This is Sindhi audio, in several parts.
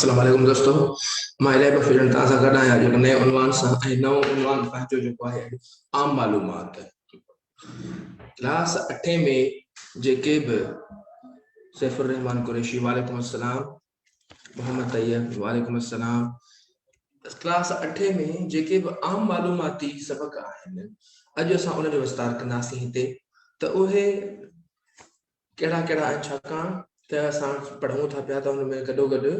السلام عليڪم دوستو مان الائي بخش جن توهان سان گڏ آهيان اڄ هڪ نئين عنوان سان ۽ نئون عنوان پنهنجو جيڪو آهي عام معلومات ڪلاس اٺين ۾ جيڪي به سيف الرحمان قريشي وعليڪم السلام محمد طيب وعليڪم السلام ڪلاس اٺين ۾ جيڪي به عام معلوماتي سبق آهن اڄ اسان ان جو وستار ڪنداسين هتي ته اهي ڪهڙا ڪهڙا آهن ڇاڪاڻ ته اسان پڙهون ٿا پيا ته ان ۾ گڏوگڏ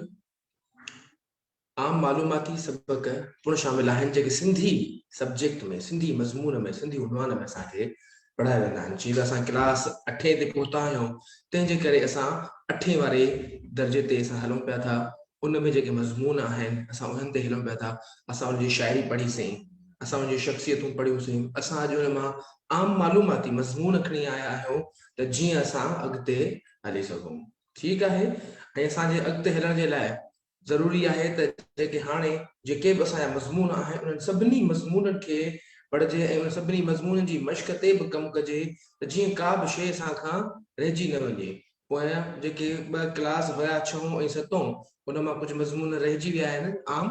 عام معلوماتي سبق پڻ شامل آهن جيڪي سنڌي سبجيڪٽ ۾ سنڌي مضمون ۾ سنڌي عنوان ۾ اسان کي پڙهايا ويندا آهن جيئن ته اسان ڪلاس اٺين تي پهتا آهيون تنهن جي ڪري اسان اٺين واري درجي تي اسان هلون پيا ٿا ان ۾ جيڪي مضمون آهن اسان انهن تي هلون پيا ٿا اسان ان جي شاعري پڙهي سين اسان ان جون شخصيتون پڙهيون سين اسان اڄ ان مان عام معلوماتي مضمون کڻي آيا آهيون ته جيئن اسان اڳتي هلي سگهون. ٺيڪ آهي ۽ اسان جي اڳتي هلڻ جي لاء ضروري آهي ته جيڪي هاڻي جيڪي به اسان جا مضمون آهن انهن سڀني مضمونن کي پڙهجي ۽ انهن سڀني مضمونن جي مشق تي به ڪم ڪجي ته جيئن ڪا به شيء اسان کان رهجي نه وڃي. پويان جيڪي ٻه ڪلاس هيا ڇهون ۽ ستون ان مان ڪجهه مضمون رهجي ويا آهن عام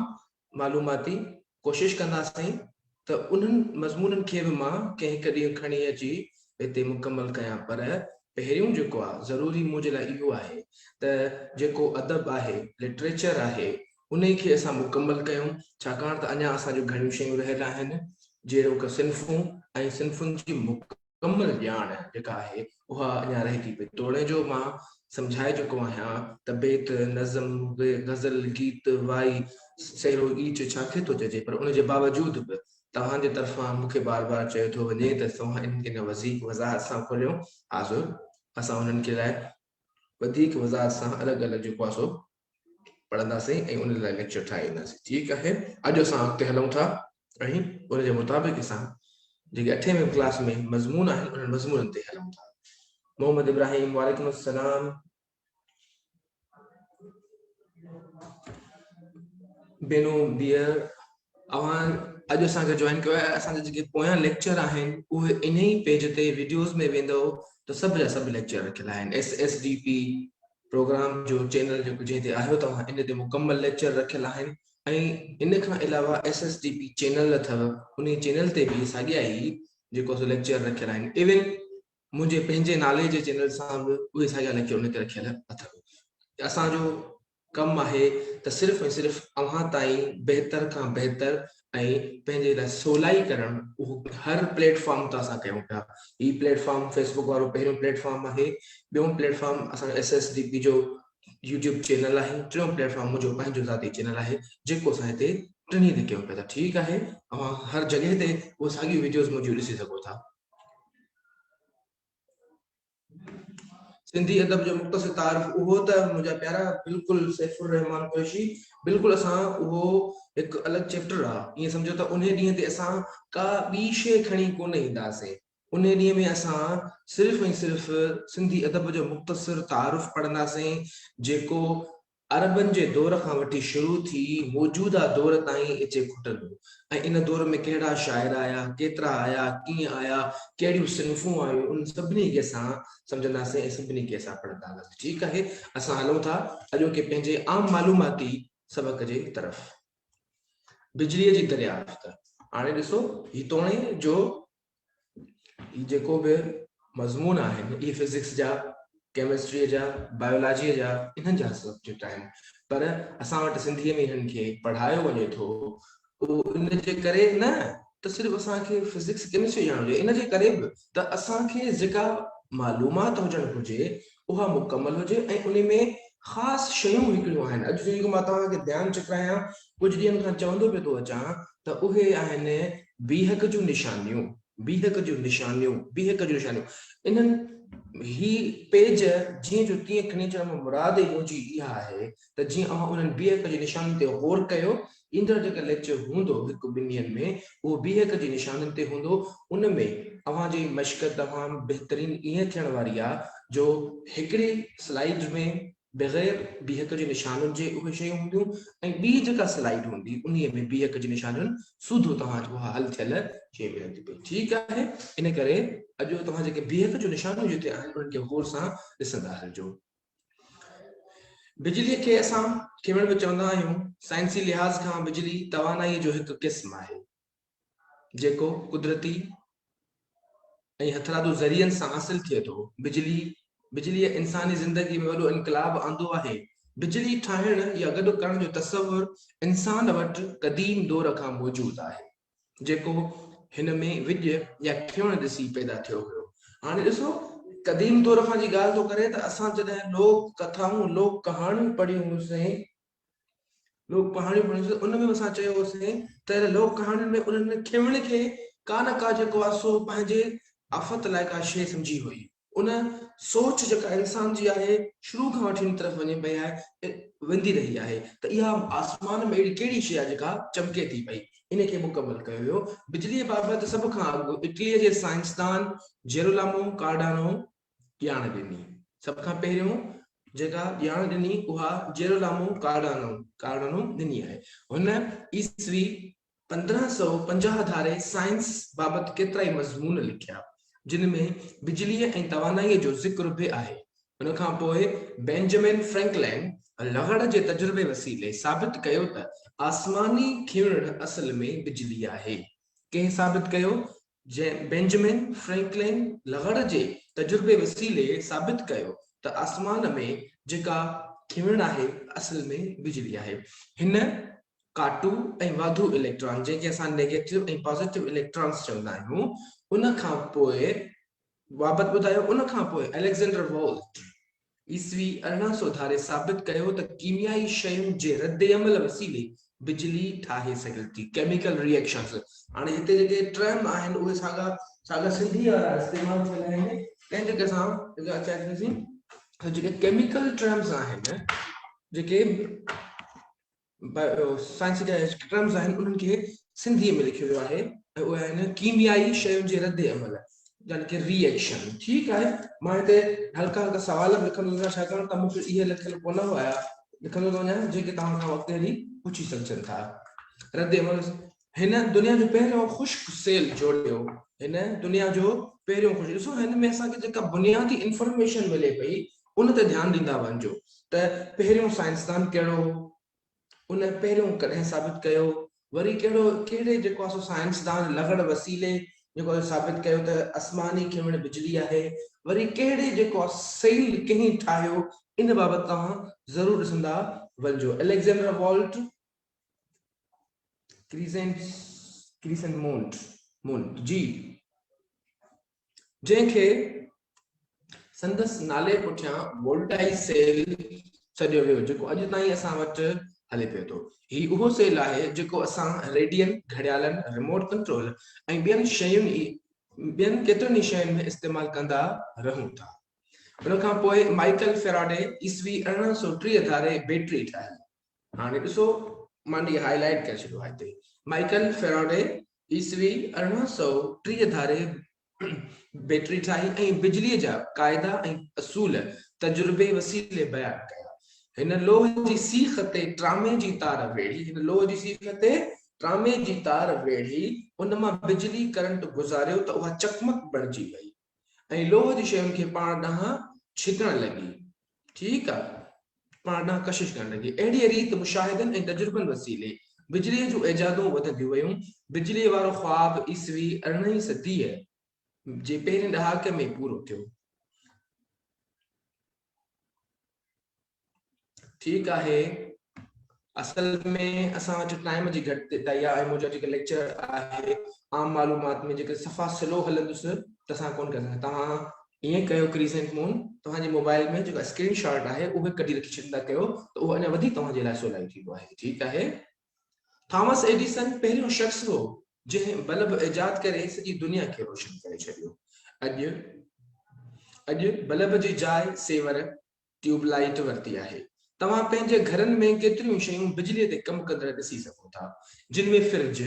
معلوماتي ڪوشش ڪنداسين ته انهن مضمونن کي به مان ڪنهن هڪ ڏينهن کڻي اچي هتي مڪمل ڪيان پر پهريون جيڪو آ ضروري منهنجي لاء اهو آهي ته جيڪو ادب آهي لٽريچر آهي انهي کي اسان مڪمل ڪيون ڇاڪاڻ ته اڃا اسان جون گهڻيون شيون رهيل آهن جهڙوڪ صنفون ۽ صنفن جي مڪمل ڄاڻ جيڪا آهي اها اڃا رهي ٿي پئي. توڻي جو مان سمجهائي چڪو آهيان ته بيت، نظم، غزل، گيت، وائي، سهرو، ڳيچ ڇا کي ٿو چئجي پر ان جي باوجود به توهان جي طرفان مون کي بار بار چيو ٿو وڃي ته توهان انهن کي اڃا وڌيڪ وضاحت سان کوليو. حاضر اسان انهن کي لاء وڌيڪ وضاحت سان الڳ الڳ جيڪو آهي سو پڙهنداسين ۽ ان لاء ليڪچر ٺاهي اينداسين ٺيڪ آهي اڄ اسان اڳتي هلون ٿا ۽ ان جي مطابق اسان جيڪي اٺين ۾ ڪلاس ۾ مضمون آهن انهن مضمونن تي هلون ٿا محمد ابراهيم وعليڪم السلام بينو بيئر اوهان اڄ اسان کي جوائن ڪيو آهي اسان جا جيڪي پويان ليڪچر آهن اهي انهي پيج تي وڊيوز ۾ ويندو ته سڀ جا سڀ ليڪچر رکيل آهن S S D P programme جو چينل جيڪو جنهن تي آهيو توهان ان تي مڪمل ليڪچر رکيل آهن ۽ ان کان علاوه S S D P channel اٿو انهي چينل تي به ساڳيا ئي جيڪو سو ليڪچر رکيل آهن ايون منهنجي پنهنجي نالي جي چينل سان به اهي ساڳيا ليڪچر ان تي رکيل اٿو اسان جو ڪم آهي ته صرف ۽ صرف اوهان تائين بهتر کان بهتر ۽ پنهنجي لاء سولائي ڪرڻ اهو هر پليٽ فارم تان اسان ڪيون پيا هي پليٽ فارم فيسبوڪ وارو پهريون پليٽ فارم آهي ٻيون پليٽ فارم اسان جو ايس ايس ڊي پي جو يوٽيوب چينل آهي ٽيون پليٽ فارم منهنجو پنهنجو ذاتي چينل آهي جيڪو اسان هتي ٽنهي تي ڪيون پيا ٿا ٺيڪ آهي اوهان هر جڳهه تي اهي ساڳيون ويڊيوز منهنجون ڏسي سگهو ٿا. سنڌي ادب جو مختصر تعارف اهو ته منهنجا پيارا بلڪل سيف الرحمان قريشي بلڪل اسان اهو هڪ الڳ چيپٽر آ ائين سمجهو ته انهي ڏينهن تي اسان ڪا ٻي شيء کڻي ڪونه اينداسين انهي ڏينهن ۾ اسان صرف ۽ صرف سنڌي ادب جو مختصر تعارف پڙهنداسين جيڪو عربن جي دور کان وٺي شروع ٿي موجوده دور تائين اچي کٽندو ۽ ان دور ۾ ڪهڙا شاعر آيا، ڪيترا آيا، ڪيئن آيا، ڪهڙيون صنفون آيون، انهن سڀني کي اسان سمجهنداسين ۽ سڀني کي اسان پڙهندا هلنداسين. ٺيڪ آهي، اسان هلون ٿا اڄوڪي پنهنجي عام معلوماتي سبق جي طرف. بجليء جي دريافت، هاڻي ڏسو هي توڻي جو هي جيڪو به مضمون آهن اهي فزڪس جا، ڪيمسٽريء جا، بايولاجيء جا انهن جا سبجيڪٽ آهن پر اسان وٽ سنڌيء ۾ انهن کي پڙهايو وڃي ٿو اهو ان جي ڪري نه ته صرف اسان کي فزڪس ڪيمسٽري ڄاڻ هجي ان جي ڪري به ته اسان کي جيڪا معلومات هجڻ گهرجي اها مڪمل هجي ۽ ان ۾ خاص شيون هڪڙيون آهن اڄ جيڪو مان توهان کي ڌيان چڪرايان ڪجهه ڏينهن کان چوندو پيو ٿو اچان ته اهي آهن بيهڪ جون نشانيون، بيهڪ جون نشانيون، بيهڪ جون نشانيون. انهن هي پيج جيئن جو تيئن کڻي اچڻ مان مراد ئي منهنجي اها آهي ته جيئن اوهان انهن بيهڪ جي نشانين تي غور ڪيو، ايندڙ جيڪا ليڪچر هوندو هڪ ٻن ڏينهن ۾ اهو بيهڪ جي نشانين تي هوندو، ان ۾ اوهان جي مشق تمام بهترين ائين ٿيڻ واري آهي جو هڪڙي سلائيڊ ۾ بغير بيهڪ جي نشانن جي اهي شيون هونديون ۽ ٻي جيڪا سلائيڊ هوندي انهيء ۾ بيهڪ جي نشانين سوڌو توهان کي اها حل ٿيل شيء ملندي پئي. ٺيڪ آهي، ان ڪري اڄ توهان جيڪي بيهڪ جون نشانيون جتي آهن انهن کي غور سان ڏسندا هلجو. بجليء کي اسان کيوڻ به چوندا آهيون. سائنسي لحاظ کان بجلي توانائيء جو هڪ قسم آهي، جيڪو قدرتي ۽ هٿرادو ذريعن سان حاصل ٿئي ٿو. بجلي، بجليء انساني زندگيء ۾ وڏو انقلاب آندو آهي. بجلي ٺاهڻ يا گڏ ڪرڻ جو تصور انسان وٽ قديم دور کان موجود آهي. جيڪو هن ۾ وڄ يا کيوڻ ڏسي پيدا ٿيو هيو. هاڻي ڏسو قديم دور کان جي ڳالهه ٿو ڪري ته اسان جڏهن لوڪ ڪٿائون، لوڪ ڪهاڻيون پڙهيون هيونسين، لوڪ ڪهاڻيون پڙهيون هيونسين ان ۾ به اسان چيو هوسين ته ان لوڪ ڪهاڻين ۾ انهن کيوڻ کي ڪا نه ڪا جيڪو آهي سو پنهنجي آفت لاء ڪا شيء سمجهي هئي. ان سوچ جيڪا انسان جي آهي شروع کان وٺي ان طرف وڃي پئي آهي ويندي رهي آهي ته اها آسمان ۾ اهڙي ڪهڙي شيء آهي جيڪا چمڪي ٿي پئي ان کي مڪمل ڪيو ويو. بجليء بابت سڀ کان اڳ اٽليء جي سائنسدان جيرولامو ڪارڊانو ڄاڻ ڏني. سڀ کان پهريون جيڪا ڄاڻ ڏني اها جيرولامو ڪارڊانو ڪارڊانو ڏني آهي. هن عيسوي 1550 ڌاري سائنس بابت ڪيترائي مضمون لکيا، جن ۾ بجليء ۽ توانائيء جو ذڪر به آهي. ان کان پوء بينجمن فرينڪلين لغڙ جي تجربي وسيلي ثابت ڪيو ته آسماني کيڻ اصل ۾ بجلي آهي. ڪنهن ثابت ڪيو؟ بينجمن فرينڪلين لغڙ جي تجربي وسيلي ثابت ڪيو ته آسمان ۾ جيڪا کيڻ آهي، اصل ۾ بجلي آهي. هن ڪاٽو ۽ واڌو اليڪٽران جنهن کي اسان نيگيٽو ۽ پازيٽو اليڪٽرانس چوندا آهيون ان کان پوء بابت ٻڌايو. ان کان پوء اليگزينڊر وولٽ عيسوي 1800 ڌاري ثابت ڪيو ته ڪيميائي شين جي ردعمل وسيلي بجلي ٺاهي سگهجي ٿي، Chemical Reactions. هاڻي هتي جيڪي ٽرم آهن اهي ساڳا ساڳا سنڌي وارا استعمال ٿيل آهن تنهن جي ڪري اسان چاهينداسين ته جيڪي ڪيميڪل ٽرمز آهن جيڪي سائنس جا ٽرمز آهن انهن کي سنڌيء ۾ لکيو ويو آهي ۽ اهي آهن ڪيميائي شين جي رد عمل يعني ڪي ري ايڪشن. ٺيڪ آهي مان هتي هلڪا هلڪا سوال به لکندو وڃان ڇاڪاڻ ته مون کي اهي لکيل ڪونه هيا لکندو ٿو وڃان جيڪي توهان کان اڳتي هلي پڇي سگهجن ٿا. رد عمل هن دنيا جو پهريون خشڪ سيل جوڙيو. هن دنيا جو پهريون خشڪ ڏسو هن ۾ اسان کي جيڪا بنيادي انفارميشن ملي پئي ان تي ڌيان ڏيندا وڃجو ته پهريون سائنسدان ڪهڙو هو، ان پهريون ڪڏهن ثابت ڪيو، وري ڪهڙو ڪهڙي جيڪو آهي سو سائنسدان لغڙ وسيلي جيڪو آهي ثابت ڪيو ته آسماني کيوڻ بجلي آهي، وري ڪهڙي جيڪو آهي سيل ڪنهن ٺاهيو، ان بابت توهان ضرور ڏسندا وڃجو. اليگزينڊر والٽ ڪريسنٽ ڪريسنٽ مونٽ مونٽ جي. جنهن کي سندس نالي پٺيان وولٽائي سيل سڏيو ويو، جيڪو اڄ تائين اسان وٽ هلي پيو ٿو. هي اهو سيل آهي جيڪو اسان ريڊين، گهڙيالن، ريموٽ ڪنٽرول ۽ ٻين شين ٻين ڪيترن ئي شين ۾ استعمال ڪندا رهون ٿا. ان کان پوء مائيڪل فيراڊي عيسوي 1830 ڌاري بيٽري ٺاهي. هاڻي ڏسو مان هي هائي لائيٽ ڪري ڇڏيو آهي هتي. مائيڪل فيراڊي عيسوي 1830 ڌاري بيٽري ٺاهي ۽ بجليء جا قاعدا ۽ اصول تجربي وسيلي بيان ڪيا. هن لوهه جي سيخ تي ٽرامي جي تار ويڙهي هن لوهه جي سيخ تي ٽرامي جي تار ويڙهي ان مان بجلي ڪرنٽ گذاريو ته اها چقمق بڻجي وئي ۽ لوهه جي شين کي پاڻ ڏانهن ڇڪڻ لڳي. ٺيڪ آ. پاڻ ڏانهن ڪشش ڪرڻ لڳي. اهڙيء ريت مشاهدن ۽ تجربن وسيلي بجليء جون ايجادون وڌنديون ويون. بجليء وارو خواب عيسوي ارڙهين صديء جي پهرين ڏهاڪي ۾ پورو ٿيو. ٺيڪ آهي. اصل ۾ اسان وٽ ٽائيم جي گهٽتائي آهي ۽ منهنجو جيڪو ليڪچر آهي عام معلومات ۾ جيڪڏهن صفا سلو هلندس ته اسان ڪونه ڪري سگهنداسين. توهان ائين ڪيو ڪريسنٽ مون توهان جي موبائل ۾ جيڪو اسڪرين شاٽ آهي اهو ڪڍي رکي ڇڏيندا ڪيو ته اهو اڃا وڌيڪ توهان جي لاء سولائي ٿيندو آهي. ٺيڪ آهي. ٿامس ايڊيسن پهريون شخص هو جنهن بلب ايجاد ڪري سڄي دنيا کي روشن ڪري ڇڏيو. اڄ اڄ بلب جي جاء سيور ٽيوب لائيٽ ورتي آهي. توهان پنهنجي گهرن ۾ ڪيتريون شيون بجليء تي ڪم ڪندڙ ڏسي سگهو ٿا، جن ۾ فرج،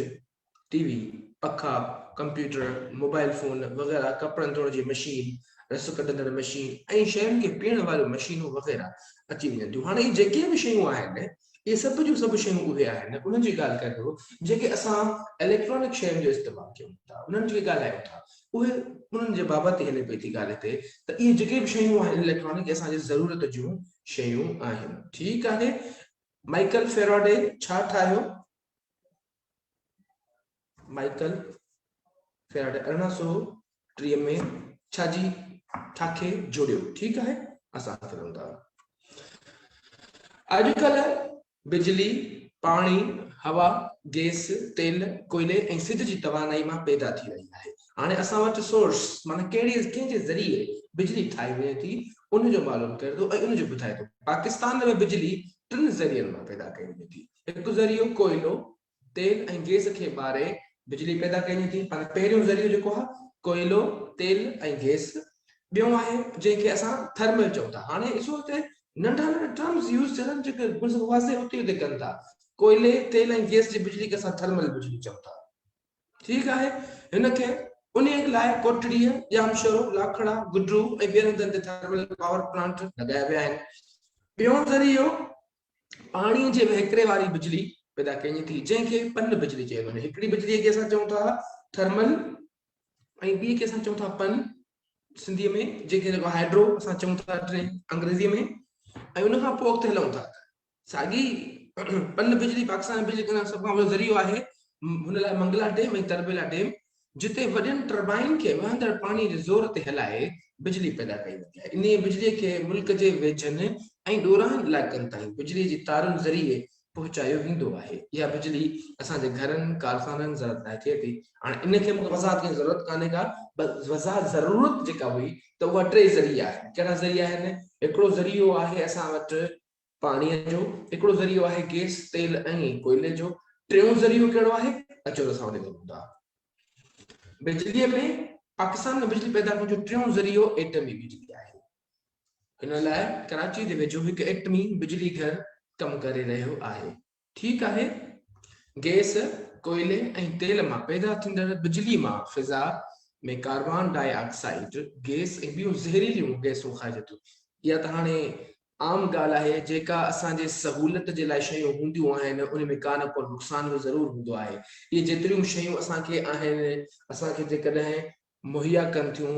ٽي وي، پکا، ڪمپيوٽر، موبائل فون وغيره، ڪپڙن ڌوئڻ جي مشين، رس ڪڍندڙ مشين ۽ شين کي پيهڻ واريون مشينون وغيره اچي وڃن ٿيون. هاڻي اهي جيڪي به شيون آهن، اهي سڀ جون سڀ شيون اهي آهن، انهن جي ڳالهه ڪري ٿو، جيڪي اسان اليڪٽرانڪ شين جو استعمال ڪيون ٿا، انهن کي ڳالهايون ٿا. اهي انهن جي بابت ئي هلي پئي ٿي ڳالهه هتي ته اهي جيڪي به شيون آهن اليڪٽرانڪ اسان جي ضرورت جون شيون آهن. ٺيڪ آهي. مائيڪل فيراڊي ڇا ٺاهيو؟ مائيڪل فيراڊي 1830 ۾ ڇا جي ٺاکي جوڙيو؟ ٺيڪ آهي، اسان ڦرون ٿا. اڄڪلهه بجلي پاڻي، هوا، گيس، تيل، ڪوئلي ۽ سج جي توانائي مان پيدا ٿي رهي آهي. هاڻي اسان وٽ سورس معنيٰ ڪهڙي ڪنهن جي ذريعي بجلي ٺاهي وڃي ٿي ان جو معلوم ڪري ٿو ۽ ان جو ٻڌائي ٿو. پاڪستان ۾ بجلي ٽن ذريعن مان پيدا ڪئي وڃي ٿي. هڪ ذريعو ڪوئلو، تيل ۽ گيس کي ٻاري بجلي پيدا ڪئي وڃي ٿي. معنيٰ پهريون ذريعو جيڪو آهي ڪوئلو، تيل ۽ گيس. ٻيون آهي جنهن کي اسان ٿرمل چئون ٿا. هاڻي ڏسو هتي ننڍا ننڍا ٽرمز يوز ٿيل آهن جيڪي بلڪل واضح اتي اتي ڪن ٿا. ڪوئلي، تيل ۽ گيس جي بجلي کي اسان ٿرمل بجلي چئون ٿا. ٺيڪ آهي. هن کي انهيء لاء ڪوٽڙيء، ڄامشورو، لاکڙا، گڊرو ۽ ٻين هنڌن تي ٿرمل پاور پلانٽ لڳايا ويا آهن. ٻيون ذريعو پاڻيء جي وهڪري واري بجلي پيدا ڪئي وڃي ٿي، جنهن کي پن بجلي چيو وڃي. هڪڙي بجليء کي اسان چئون ٿا ٿرمل ۽ ٻي کي اسان چئون ٿا پن سنڌيء ۾، جنهن کي جيڪو هائيڊرو اسان چئون ٿا ٽئين انگريزيء ۾، ۽ ان کان پوء اڳتي هلون ٿا ته ساڳي پن بجلي پاڪستان ۾ بجلي ڪرڻ سڀ کان وڏو ذريعو آهي. هن لاء منگلا ڊيم ۽ تربيلا ڊيم، جتي وڏين ٽربائن کي وهندڙ پاڻي جي زور تي هلائي بجلي پيدا ڪئي ويندي آهي. انهيء بجليء کي ملڪ جي ويجهن ۽ ڏورانهن علائقن تائين بجليء جي تارن ذريعي پهچايو ويندو آهي. اها بجلي اسان جي گهرن، ڪارخانن، زراعت لاء ٿئي ٿي. هاڻي ان کي مون کي وضاحت ڪرڻ جي ضرورت ڪانهي ڪا، بس وضاحت ضرورت جيڪا هئي ته اها ٽي ذريعا آهن. ڪهڙا ذريعا آهن؟ هڪڙو ذريعو آهي اسان وٽ پاڻيء جو، هڪڙو ذريعو آهي گيس، تيل ۽ ڪوئلي جو، ٽيون ذريعو ڪهڙو آهي؟ اچو ته اسان ان تي هلون ٿا. بجليء ۾ پاڪستان ۾ بجلي پيدا ڪرڻ جو ٽيون ذريعو ايٽمي بجلي آهي. ان لاء ڪراچيء جي ويجهو هڪ ايٽمي بجلي گهر ڪم ڪري رهيو آهي. ٺيڪ آهي، گئس، ڪوئلي ۽ تيل مان پيدا ٿيندڙ بجلي مان فضا ۾ ڪاربان ڊاء آڪسائيڊ گئس ۽ ٻيون زهريليون گئسون خارج ٿيون. اها ته هاڻي عام ڳالهه آهي، جيڪا اسان جي سهولت جي لاء شيون هونديون آهن، ان ۾ ڪا نه ڪو نقصان به ضرور هوندو آهي. اهي جيتريون به شيون اسان کي آهن، اسان کي جيڪڏهن مهيا ڪن ٿيون،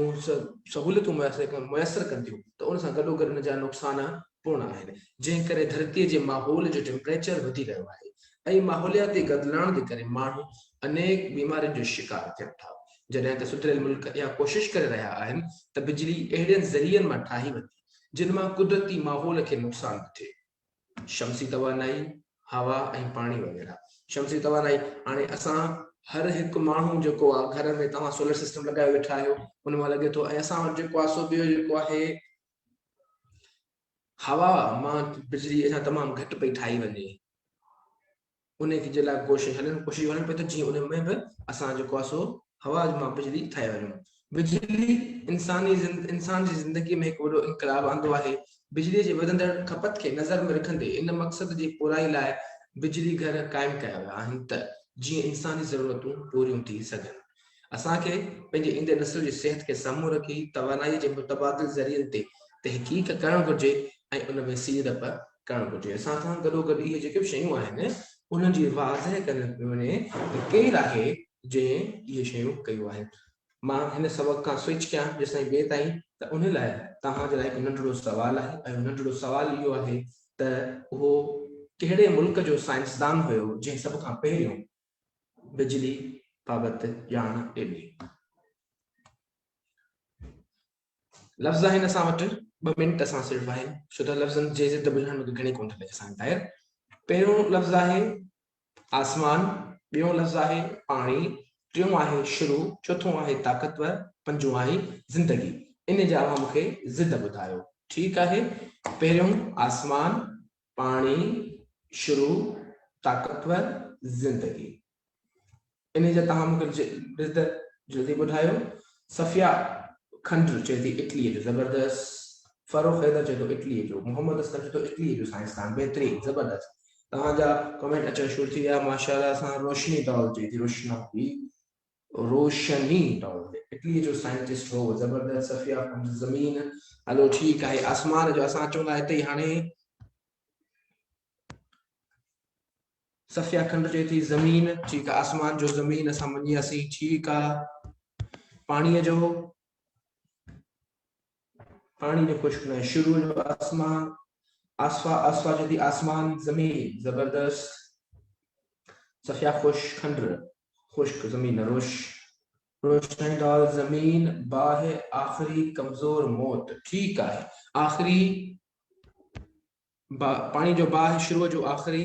سهولتون ميسر ڪن ٿيون ته ان سان گڏوگڏ ان جا نقصان پڻ آهن، جنهن ڪري ڌرتيء جي ماحول جو ٽيمپريچر وڌي رهيو آهي ۽ ماحولياتي گدلاڻ جي ڪري ماڻهو انيڪ بيمارين جو شڪار ٿين ٿا. جڏهن ته سڌريل ملڪ اها ڪوشش ڪري رهيا آهن ته بجلي اهڙين ذريعن مان ٺاهي وڃي، جن مان قدرتي ماحول کي نقصان نه ٿئي. شمسي توانائي، هوا ۽ پاڻي وغيره. شمسي توانائي، هاڻي اسان هر هڪ ماڻهو جيڪو آ گهر ۾ توهان سولر سسٽم لڳايو ويٺا آهيو ان مان لڳي ٿو ۽ اسان وٽ جيڪو آ سو ٻيو جيڪو آهي هوا مان بجلي اڃا تمام گهٽ پئي ٺاهي وڃي. انهي جي لاء ڪوشش هلن ڪوشش هلن پئي ته جيئن ان ۾ به اسان جيڪو آهي سو هوا مان بجلي ٺاهي وڃون. بجلي انساني انسان جي زندگي ۾ هڪ وڏو انقلاب آندو آهي. بجلي جي وڌندڙ کپت کي نظر ۾ رکندي ان مقصد جي پورائي لاء بجلي گهر قائم ڪيا ويا آهن ته جيئن انساني ضرورتون پوريون ٿي سگهن. اسان کي پنهنجي ايندڙ نسل جي صحت کي سامهون رکي توانائي جي متبادل ذريعن تي تحقيق ڪرڻ گهرجي ۽ ان ۾ سيڙپ ڪرڻ گهرجي. اسان سان گڏوگڏ اهي جيڪي به شيون آهن انهن جي واضح ڪرڻ پيو وڃي ته ڪير آهي جنهن اهي شيون ڪيون آهن. مان هن سبق کان سوئچ ڪيان جيستائين ٻئي تائين ته ان لاء توهان جي لاء هڪ ننڍڙو سوال آهي ۽ اهو ننڍڙو سوال اهو آهي ته اهو ڪهڙي ملڪ جو سائنسدان هيو جنهن سڀ کان پهريون بجلي بابت ڄاڻ ڏني. لفظ آهن اسان وٽ ٻه منٽ اسان صرف آهن ڇو ته لفظن جي ضد ٻڌائڻ ۾ گهڻي ڪونه ٿو لڳي اسان ٽائر پهريون لفظ آهي آسمان ٻيون لفظ آهي پاڻي ٽيون آهي شروع چوٿون آهي طاقتور پنجون آهي زندگي ان جا اوهان مونکي ضد ٻڌايو ٺيڪ آهي پهريون آسمان پاڻي، شروع، طاقتور، زندگي. انهي جا توهان مون کي ضد جلدي ٻڌايو. صفيه کنڊ چئي ٿي اٽليء جو زبردست. فرخ حيدر چئي ٿو اٽليء جو. محمد اسلم چئي ٿو اٽليء جو سائنسدان بهترين زبردست. توهان جا ڪمينٽ اچڻ شروع ٿي ويا ماشاءالله سان. روشني ڊال چئي ٿي روشنائي روشني ڊال اٽليء جو سائنٽسٽ هو زبردست. صفيه کنڊ زمين هلو ٺيڪ آهي. آسمان جو اسان اچون ٿا هتي ئي هاڻي. صفيه کنڊ چئي ٿي زمين ٺيڪ آ آسمان جو زمين اسان مڃياسين ٺيڪ آ. پاڻيء جو پاڻي جو خشڪ ناهي شروع جو آسمان. آصفه، آصفه چئي ٿي آسمان، زمين، زبردست. صفيه خوش، کنڊ، خشڪ، زمين، روش، روشنائي ڊال، زمين، باهه، آخري، ڪمزور، موت. ٺيڪ آهي. آخري، پاڻي جو باهه، شروع جو آخري،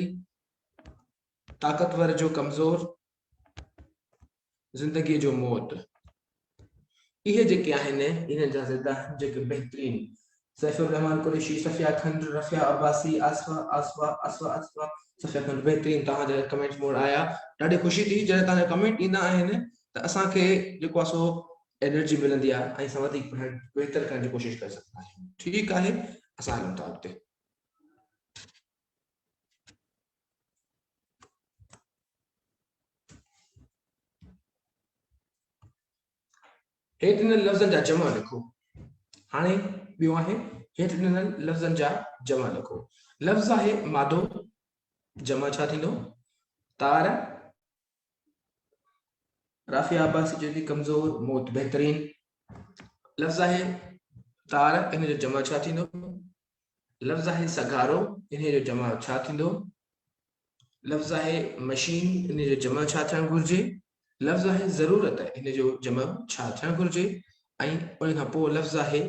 طاقتور جو ڪمزور، زندگيء جو موت. اهي جيڪي آهن انهن جا ضد آهن جيڪي بهترين سيف الرحمان قريشي، صفيه کنڊ، رفيع عباسي، آصفه، آصفه، آصفه، آصفه، صفيه کنڊ بهترين توهان جا ڪمينٽس مون وٽ آيا ڏاڍي خوشي ٿي جڏهن توهان جا ڪمينٽ ايندا آهن ته اسان کي جيڪو آهي سو انرجي ملندي آهي ۽ اسان وڌيڪ پڙهڻ بهتر ڪرڻ جي ڪوشش ڪري سگهندا آهيون ٺيڪ آهي اسان هلون ٿا اڳتي. هيٺ ڏنل لفظن جا جمع لکو. هاڻي ٻيو آهي هيٺ ڏنل لفظن جا جمع لکو. لفظ آهي مادو، جمع ڇا ٿيندو؟ تار، رافعه عباسي چئي ٿي ڪمزور، موت بهترين. لفظ آهي تار، ان جو جمع ڇا ٿيندو؟ لفظ آهي سگهارو، انهيء جو جمع ڇا ٿيندو؟ لفظ آهي مشين، انهيء جو جمع ڇا ٿيڻ گهرجي؟ لفظ آهي ضرورت، انهيء جو جمع ڇا ٿيڻ گهرجي؟ ۽ ان کان پوء لفظ آهي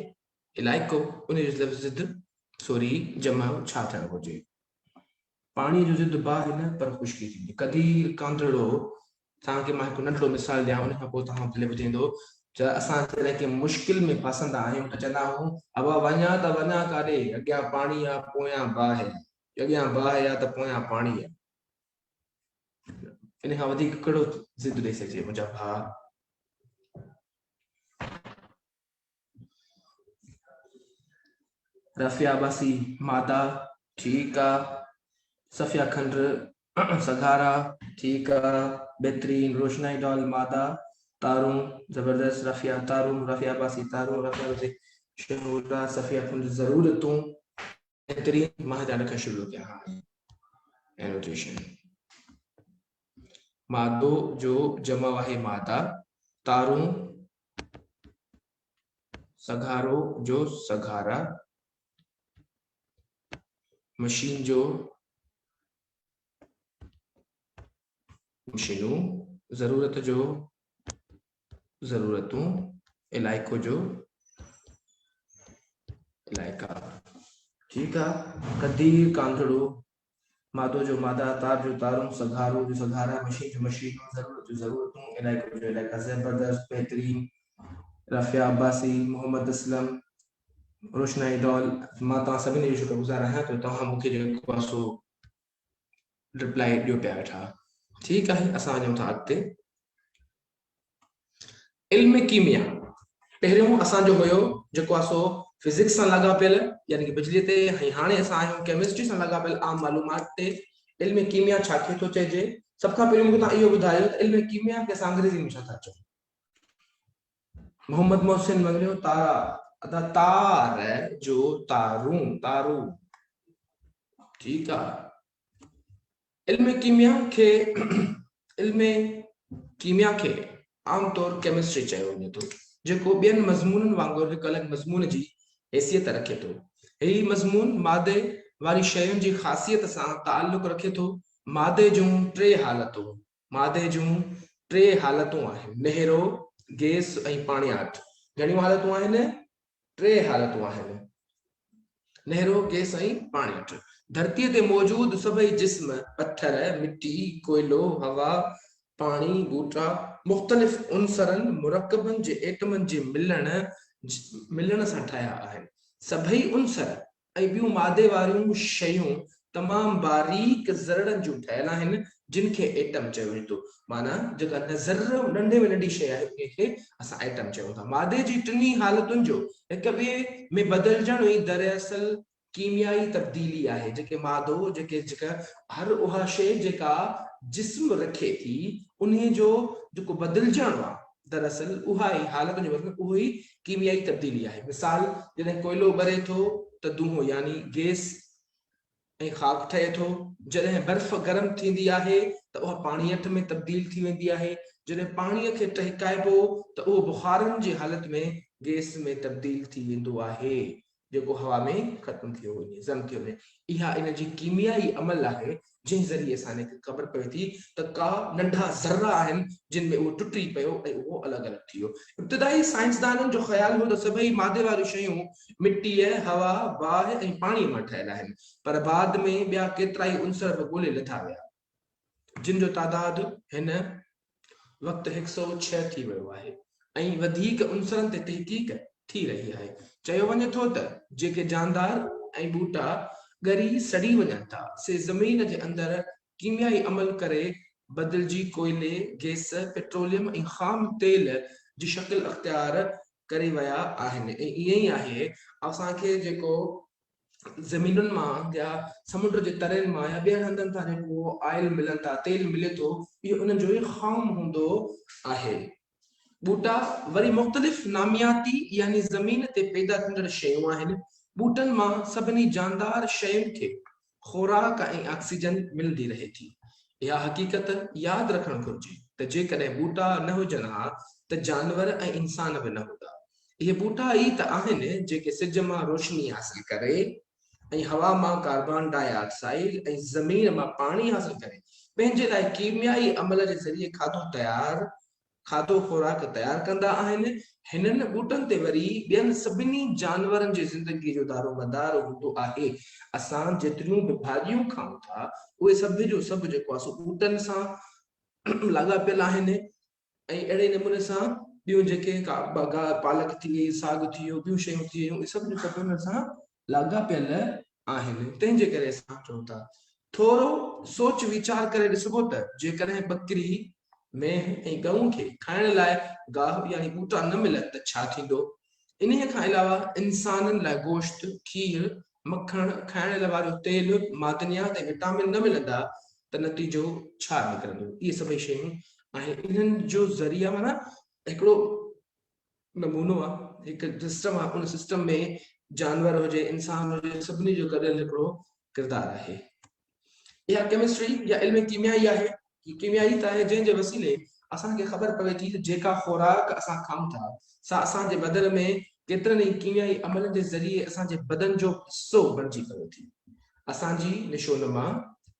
علائقو، انهيء جو لفظ ضد سوري جمع ڇا ٿيڻ گهرجي؟ پاڻيء جو ضد باهه نه پر خشڪي ٿيندي. قدير ڪانڌڙو توهان کي مان هڪ ننڍڙو مثال ڏيان ان کان پوء توهان ڀلي ٻڌائيندو ته اسان جڏهن ڪنهن مشڪل ۾ ڦاسندا آهيون ته چوندا آهيون ابا وڃان ته وڃان ڪاڏي اڳيان پاڻي آ پويان باهه اڳيان باهه آ ته پويان پاڻي آ. ان کان وڌيڪ ڪهڙو ضد ڏئي سگهجي منهنجا ڀاء. رافعه عباسي مادا ٺيڪ آ صفيه کنڊ سگهارا ٺيڪ آ بهترين روشنائي ڊال مادا تارون زبردست رافعه تارون رافعه عباسي تارون رافعه عباسي شهورا صفيه کنڊ ضرورتون بهترين مان هتان لکڻ شروع ڪيان هاڻي اينوٽيشن مادو جو جمع آهي مادا تارون سگهارو جو سگهارا، مشين جو مشينون، ضرورت جو ضرورتون، علائقو جو علائقا. ٺيڪ آ قدير ڪانڌڙو مادو جو مادا، تار جو تارون، سگهارو جو سگهارا، مشين جو مشينون، ضرورت جو ضرورتون، علائقو جو علائقا، زبردست، بهترين، رافعه عباسي، محمد اسلم، روشنائي ڊال، مان توهان سڀني جو شڪر گذار آهيان ته توهان مون کي جيڪو آهي سو رپلائي ڏيو پيا ويٺا. ٺيڪ آهي اسان وڃون ٿا اڳتي. علم ڪيميا پهريون اسان جو هيو جيڪو آهي سو فزڪس سان لاڳاپيل يعني ڪي بجلي تي ۽ هاڻي اسان آهيون ڪيمسٽري سان لاڳاپيل عام معلومات تي. علم ڪيميا ڇا کي ٿو چئجي؟ سڀ کان پهريون مون کي توهان اهو ٻڌايو ته علم ڪيميا کي اسان انگريزي ۾ ڇا ٿا چئون؟ محمد محسن مڱريو تارا ادا تار جو تارون تارو ٺيڪ آ. علم ڪيميا کي علم ڪيميا کي عام طور ڪيمسٽري چيو وڃي ٿو، جيڪو ٻين مضمونن وانگر هڪ الڳ مضمون جي حيثيت رکي ٿو. هي مضمون مادي واري شين جي خاصيت سان تعلق رکي ٿو. مادي جون ٽي حالتون مادي جون ٽي حالتون آهن، نهرو، گيس ۽ پاڻياٺ. گهڻيون حالتون آهن؟ ٽي حالتون آهن، نهرو، گئس ۽ پاڻيٺ. ڌرتيء تي موجود سڀئي جسم، پٿر، مٽي، ڪوئلو، هوا، پاڻي، ٻوٽا، مختلف عنصرن، مرڪبن جي ايٽمن جي ملڻ ملڻ سان ٺهيا آهن. سڀئي عنصر ۽ ٻيون مادي واريون شيون تمام باريڪ ذرڙن جون ٺهيل آهن، جن کي ايٽم چيو وڃي ٿو. معنيٰ جيڪا ذرو ننڍي ۾ ننڍي شيء آهي، انهيء کي اسان ايٽم چئون ٿا. مادي جي ٽنهي حالتن جو هڪ ٻئي ۾ بدلجڻ ئي دراصل ڪيميائي تبديلي آهي. جيڪي مادو، جيڪي جيڪا هر اها شيء جيڪا جسم رکي ٿي، انهيء جو جيڪو بدلجڻ آهي، دراصل اها ئي حالتن جو بدلجڻ اهو ئي ڪيميائي تبديلي آهي. مثال، جڏهن ڪوئلو ٻري ٿو ته دونهون يعني گئس ۽ خاڪ ٺهي ٿو. جڏهن برف گرم ٿيندي آهي ته اها پاڻيٺ ۾ تبديل ٿي ويندي آهي. جڏهن پاڻيء کي ٽهڪائبو ته اهو بخارن جي حالت ۾ گئس ۾ تبديل ٿي ويندو آهي. جيڪو هوا ۾ ختم ٿيو وڃي، ضم ٿيو وڃي. اها ان جي ڪيميائي عمل آهي، جنهن ذريعي اسان کي خبر پوي ٿي ته ڪا ننڍا ذرا آهن جن ۾ اهو ٽٽي پيو ۽ اهو الڳ الڳ ٿي ويو. ابتدائي سائنسدانن جو خيال هو ته سڀئي مادي واريون شيون مٽيء، هوا، باهه ۽ پاڻيء مان ٺهيل آهن، پر بعد ۾ ٻيا ڪيترائي عنصر به ڳولي لڌا ويا، جن جو تعداد هن وقت هڪ سئو ڇهه ٿي ويو آهي ۽ وڌيڪ عنصرن تي تحقيق ٿي رهي آهي. چيو وڃي ٿو ته جيڪي جاندار ۽ ٻوٽا ڳري سڙي وڃن ٿا، سي زمين جي اندر ڪيميائي عمل ڪري بدلجي ڪوئلي، گئس، پيٽروليم ۽ خام تيل جي شڪل اختيار ڪري ويا آهن ۽ ائين ئي آهي اسان کي جيڪو زمينن مان يا سمنڊ جي ترين مان يا ٻين هنڌن تان جيڪو آئل ملن ٿا، تيل ملي ٿو، اهو انهن جو ئي خام هوندو آهي. ٻوٽا وري مختلف نامياتي يعني زمين تي پيدا ٿيندڙ شيون آهن. ٻوٽن مان سڀني جاندار شين کي خوراڪ ۽ آڪسيجن ملندي رهي ٿي. اها حقيقت ياد رکڻ گهرجي ته جيڪڏهن ٻوٽا نه هجن ها ته جانور ۽ انسان به نه هوندا. اهي ٻوٽا ئي ته آهن جيڪي سج مان روشني حاصل ڪري ۽ هوا مان ڪاربان ڊاء آڪسائيڊ ۽ زمين مان پاڻي حاصل ڪري پنهنجي لاء ڪيميائي عمل جي ذريعي کاڌو تيار کاڌو خوراڪ تيار ڪندا آهن. هنن ٻوٽن تي وري ٻين سڀني جانورن جي زندگي جو دارومدار هوندو آهي. اسان جيتريون به ڀاڄيون کائون ٿا اهي سڀ جو سڀ جيڪو آهي سو ٻوٽن سان لاڳاپيل آهن. ۽ اهڙي نموني سان ٻيون جيڪي پالڪ ٿي وئي، ساڳ ٿي ويو، ٻيون شيون ٿي ويون، اهي سڀ جون سڀ ان سان لاڳاپيل آهن. تنهن جي ڪري اسان چئون ٿا ٿورو سوچ ويچار ڪري ڏسبو ته جيڪڏهن ٻڪري، مينهن ۽ ڳئون کي کائڻ لاء گاهه يعني ٻوٽا نه ملن ته ڇا ٿيندو؟ انهيء کان علاوه انسانن لاء گوشت، کير، مکڻ، کائڻ وارو تيل، معدنيات ۽ وٽامن نه ملندا ته نتيجو ڇا نڪرندو؟ اهي سڀئي شيون آهن انهن جو ذريعا معنيٰ هڪڙو نمونو آهي، هڪ سسٽم آهي، ان سسٽم ۾ جانور هجي، انسان هجي، سڀني جو گڏيل هڪڙو ڪردار آهي. اها ڪيمسٽري يا علم ڪيميا ئي آهي، ڪيميائي ته آهي جنهن جي وسيلي اسان کي خبر پوي ٿي ته جيڪا خوراڪ اسان کائون ٿا سا اسان جي بدن ۾ ڪيترن ئي ڪيميائي عملن جي ذريعي اسان جي بدن جو حصو بڻجي پوي ٿي. اسان جي نشونما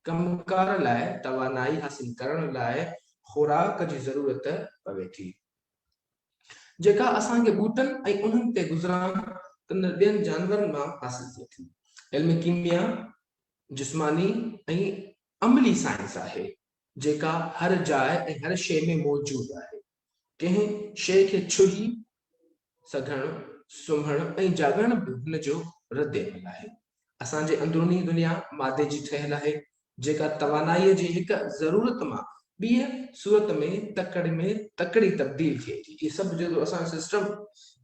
ڪم ڪار لاء توانائي حاصل ڪرڻ لاء خوراڪ جي ضرورت پوي ٿي. جيڪا اسان کي ٻوٽن ۽ انهن تي گذران ڪندڙ ٻين جانورن مان حاصل ٿئي ٿي. علم ڪيميا جسماني ۽ عملي سائنس آهي، جيڪا هر جاء ۽ هر شيء ۾ موجود آهي. ڪنهن شيء کي ڇهي سگهڻ، سمهڻ ۽ جاڳڻ به هن جو رد عمل آهي. اسان جي اندروني دنيا مادي جي ٺهيل آهي، جيڪا توانائيء جي هڪ ضرورت مان ٻيء صورت ۾ تڪڙ ۾ تڪڙي تبديل ٿئي ٿي. اهي سڀ جيڪو اسان جو سسٽم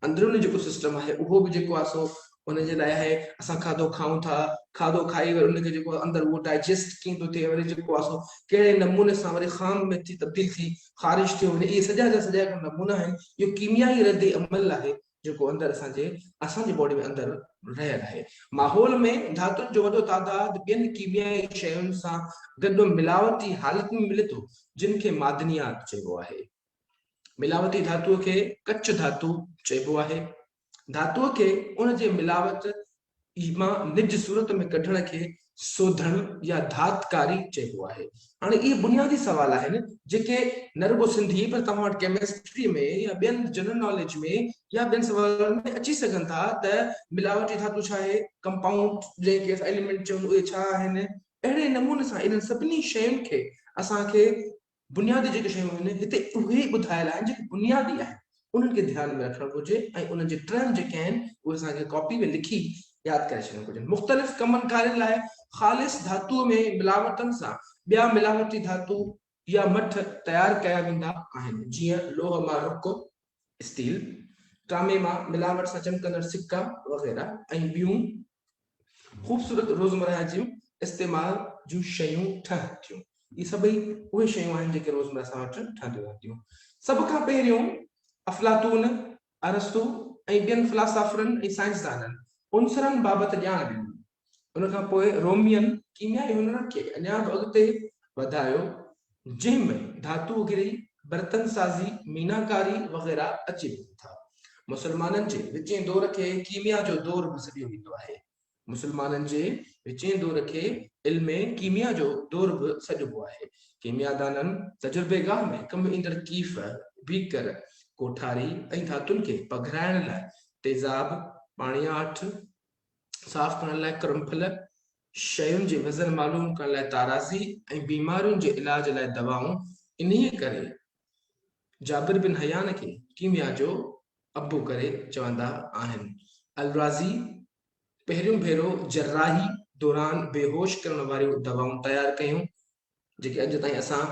اندروني جيڪو سسٽم آهي اهو به جيڪو آهي سو ان جي لاء آهي اسان کاڌو کائون ٿا کاڌو کائي وري ان کي جيڪو اندر اهو ڊائجسٽ ڪيئن ٿو ٿئي وري جيڪو آهي سو ڪهڙي نموني سان وري خام ۾ ٿي تبديل ٿي خارج ٿيو وڃي اهي سڄا جا سڄا هڪ نمونا آهن اهو ڪيميائي رد عمل آهي جيڪو اندر اسان جي اسان جي باڊي ۾ اندر رهيل آهي. ماحول ۾ ڌاتن جو وڏو تعداد ٻين ڪيميائي شين سان گڏ ملاوٽي حالت ۾ ملي ٿو، جن کي معدنيات چئبو آهي. ملاوٽي ڌاتوء کي ڪچ ڌاتو چئبو آهي. ڌاتوء کي ان جي ملاوٽ مان نج صورت ۾ ڪڍڻ کي سوڌڻ يا ڌاتڪاري چئبو آهي. هاڻي اهي بنيادي سوال آهن جيڪي نه رڳو سنڌي پر توهان وٽ ڪيمسٽري ۾ يا ٻين جنرل ناليج ۾ يا ٻين سوالن ۾ اچي سگهن ٿا ته ملاوٽي ڌاتو ڇا آهي، ڪمپائونڊ جنهن کي اسان ايليمينٽ چئون اهي ڇا آهن. اهڙي نموني سان انهن سڀني شين کي اسان کي بنيادي جيڪي شيون آهن هتي اهي ئي ٻڌايل آهن جيڪي بنيادي آهن انهن کي ڌيان ۾ رکڻ گهرجي ۽ انهن جي ٽرم جيڪي آهن اهي اسان کي ڪاپي ۾ لکي ياد ڪري ڇڏڻ گهرجن. مختلف ڪمن ڪارين لاء خالص ڌاتوء ۾ ملاوٽن سان ٻيا ملاوٽي ڌاتو يا مٺ تيار ڪيا ويندا آهن جيئن لوهه مان رڪ، اسٽيل، ٽامي مان ملاوٽ سان چمڪندڙ سڪا وغيره ۽ ٻيون خوبصورت روزمرهه جون استعمال جون شيون ٺهن ٿيون. اهي سڀئي اهي شيون آهن جيڪي روزمرهه اسان وٽ ٺهنديون رهن ٿيون. سڀ کان پهريون افلاطون، ارسطو ۽ ٻين فلاسافرن ۽ سائنسدانن عنصرن بابت ڄاڻ ڏني. ان کان پوء رومين ڪيميائي هنرن کي اڃا به اڳتي وڌايو، جنهن ۾ ڌاتوگري، برتن سازي، ميناڪاري وغيره اچي وڃن ٿا. مسلمانن جي وچين دور کي ڪيميا جو دور به سڏيو ويندو آهي. مسلمانن جي وچين دور کي علم ڪيميا جو دور به سڏبو آهي. ڪيميادانن تجربيگاهه ۾ ڪم ايندڙ ڪيف، بيڪر، ڪوٺاري ۽ ڌاتن کي پگهرائڻ لاء تيزاب، پاڻياٺ، صاف ڪرڻ لاء ڪرنڦل، شين جي وزن معلوم ڪرڻ لاء تارازي ۽ بيمارين جي علاج لاء دوائون انهيء ڪري جابر بن حيان کي ڪيميا جو ابو ڪري چوندا آهن. الرازي پهريون ڀيرو جراحي دوران بيهوش ڪرڻ واريون دوائون تيار ڪيون، جيڪي اڄ تائين اسان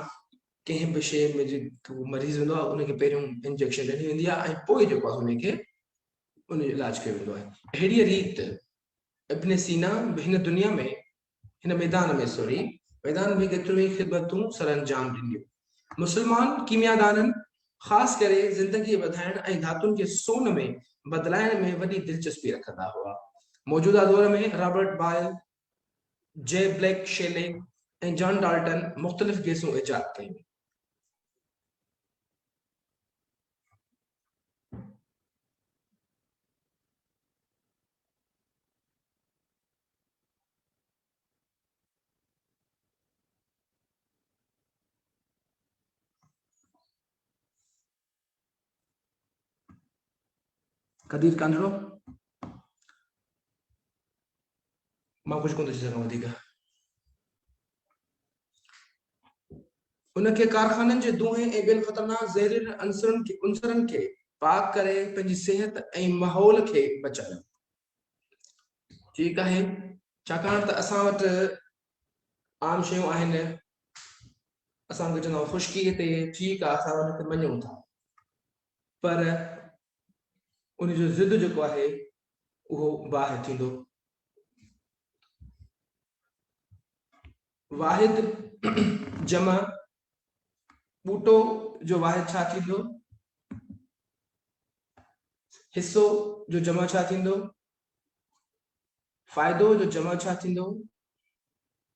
ڪنهن به شيء ۾ جيڪو مريض هوندو آهي ان کي پهريون انجيڪشن ڏني ويندي آهي ۽ پوء جيڪو آهي ان کي ان جو علاج ڪيو ويندو آهي. اهڙيء ريت ابن سينا به هن دنيا ۾ هن ميدان ۾ سوري ميدان ۾ ڪيتريون ئي خدمتون سرانجام ڏنيون. مسلمان ڪيميادانن خاص ڪري زندگيء وڌائڻ ۽ ڌاتن کي سون ۾ بدلائڻ ۾ وڏي دلچسپي رکندا هئا. موجوده دور ۾ Robert Boyle, J Black Shelley ۽ John Dalton مختلف گئسون ايجاد ڪيون. قدير ڪانڌڙو مان ڪجهه ڪونه ٿو چئي سگهان وڌيڪ. ان کي ڪارخانن جي دونهين ۽ ٻين خطرناڪ زهريلن عنصرن کي پاڪ ڪري پنهنجي صحت ۽ ماحول کي بچايو. ٺيڪ آهي ڇاڪاڻ ته اسان وٽ عام شيون آهن اسان کي چوندا خشڪي تي ٺيڪ آهي اسان ان کي مڃون ٿا پر ان جو ضد جيڪو آهي اهو باهه ٿيندو. واحد جمع ٻوٽو جو واحد ڇا ٿيندو؟ حصو جو جمع ڇا ٿيندو؟ فائدو جو جمع ڇا ٿيندو؟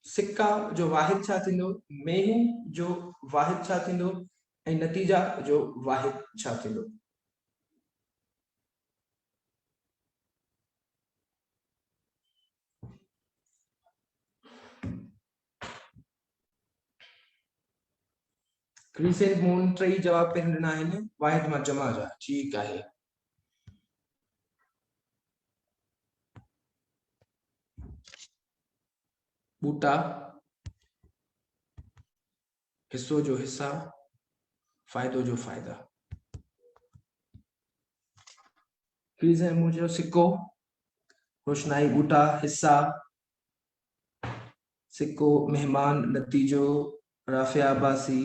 سڪا جو واحد ڇا ٿيندو؟ مينهن جو واحد ڇا ٿيندو؟ ۽ نتيجا جو واحد ڇا ٿيندو؟ ڪريسينٽ مون ٽئي جواب پهريون ڏنا آهن واحد مان جمع جا ٺيڪ آهي. ٻوٽا حصو جو حصا فائدو جو فائدا. ڪريسينٽ مون چيو سڪو روشنائي ٻوٽا حصا سڪو مهمان نتيجو رافعه عباسي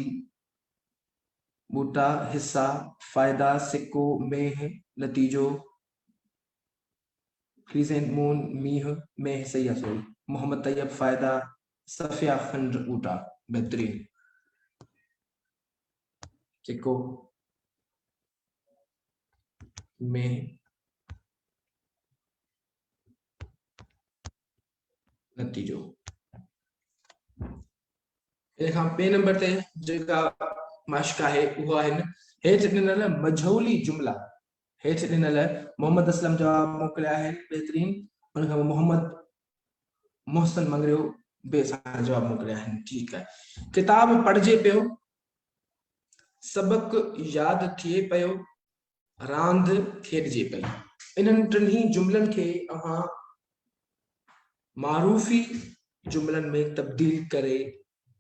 ٻوٽا حصا فائدا سڪو مينهن نتيجو ڪريسينٽ مون مينهن مينهن صحيح آ سوري محمد طيب فائدا صفيه کنڊ ٻوٽا بهترين سڪو مينهن نتيجو ان کان ٻئي نمبر تي جيڪا مشق آهي اها آهن هيٺ ڏنل مجهولي جملا هيٺ ڏنل محمد اسلم جواب موڪليا آهن بهترين ان کان محمد محسن مڱريو به اسان جواب موڪليا آهن ٺيڪ آهي ڪتاب پڙهجي پيو سبق ياد ٿئي پيو راند کيڏجي پئي. انهن ٽنهي جملن کي اوهان معروفي جملن ۾ تبديل ڪري